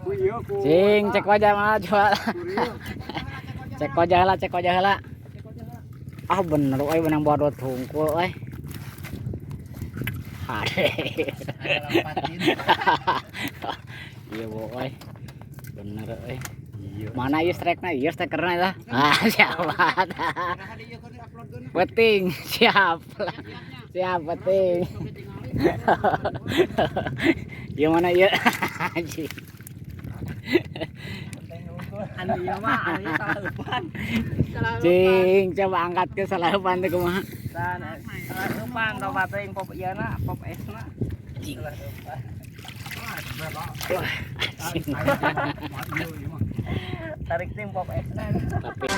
Ku ieu ku. Cing, cek wajah mah coba. Cek wajah lah, cek wajah lah. Ah bener euy, menang bodot hungkul euy. Hade. Iya bo euy. Bener euy. Mana ieu strike-na? Ieu strikerna eta. Ah, siap. Penting, siap. Siap penting. Ieu mana ieu? Anjing. Anu ieu mah anu ieu salah eupan. Cing, coba angkat ke salah eupan teh kumaha. Dan salah eupan loba teuing pop ieu na, pop es na. Anjing. Salah eupan. Wah, anjing. Tarik tim pop es na. Tapi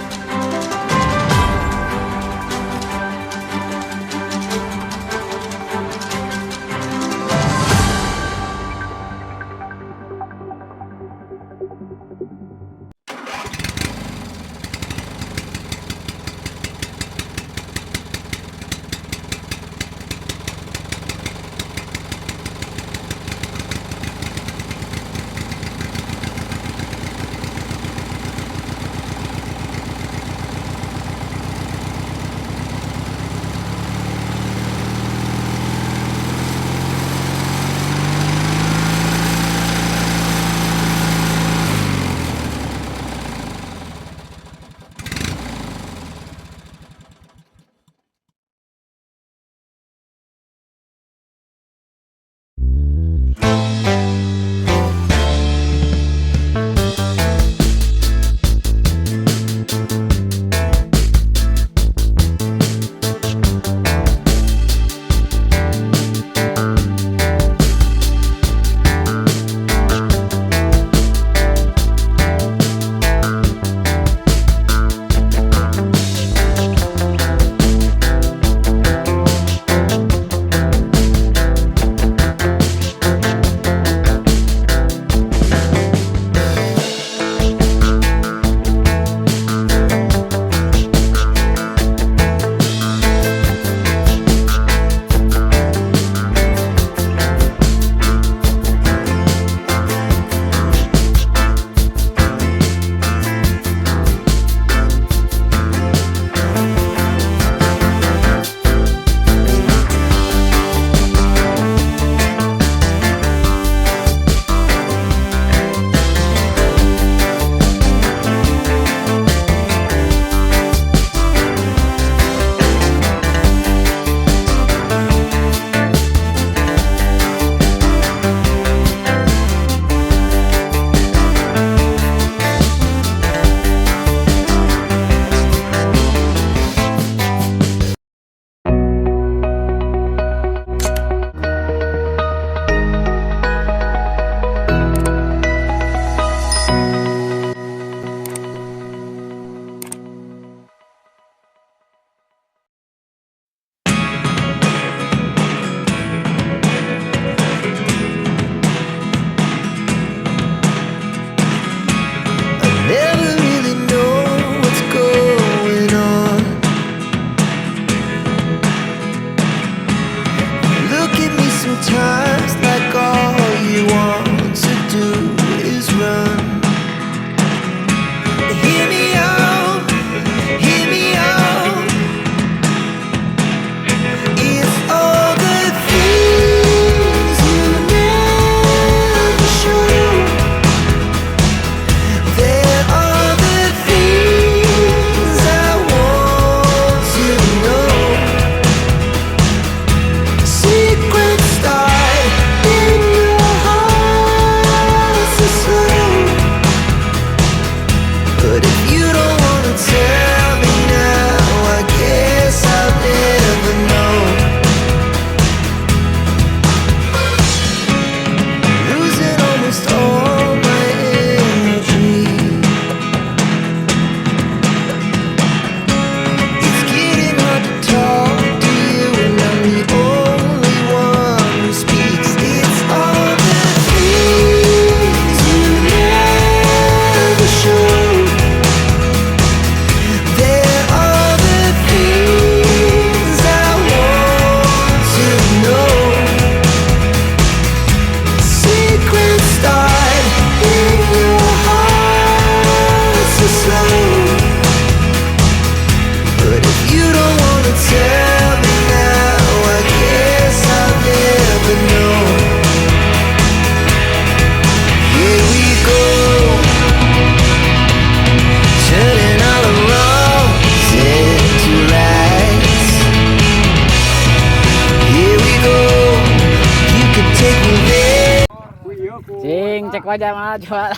aja mah jual.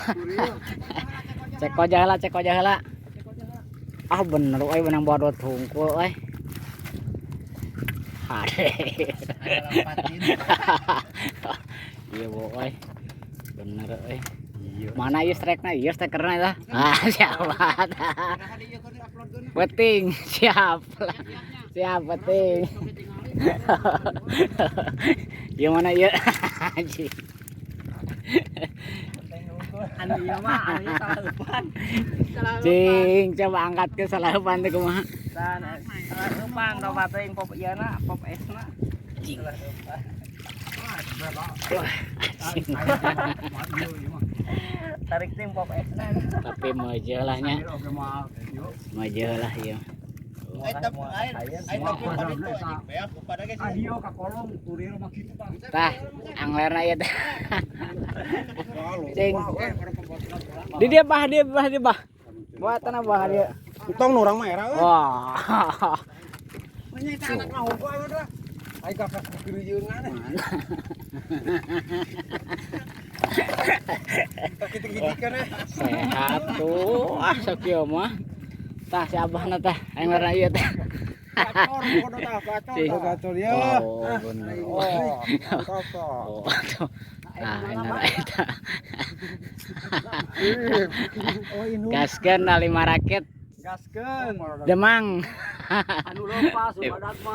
Cek aja lah, cek aja lah. Ah, bener euy, menang bodot hungkul euy. Hade. Iya boy. Bener euy. Mana ieu strike-na? Ieu strikerna eta. Ah, siap. Penting, siap. Siap penting. Ieu mana ieu? Anjing. Anu ieu mah anu ieu salah eupan. Cing, coba angkat ke salah eupan teh kumaha? Dan salah eupan loba teuing pop ieu na, pop es na. Cing. Salah eupan. Wah, anjing. Tarik ting pop es na. Tapi meujeuh lah nya. Meujeuh lah ieu. Adio ka kolong kurir mah kitu tah. Tah, anglerna ieu teh. Cing. Di dia bah, dia bah, dia bah. Buat tanah bah dia. Entong nu urang mah era euy. Wah. Nya eta anak mah hungkul anu dah. Aing ka kukurijeungan. Tak kitu-kitu eh. Sehat tuh. Ah, sok ieu mah. Tah si abahna tah, anglerna ieu teh. Gacor kono tah, gacor. Cing. Gacor ya. Oh, bener. Oh, mantap tah. Oh, tuh. Nah, anglerna eta. Oh, ini Gaskeun 5 raket gaskeun. Demang. Anu lepas badak mah.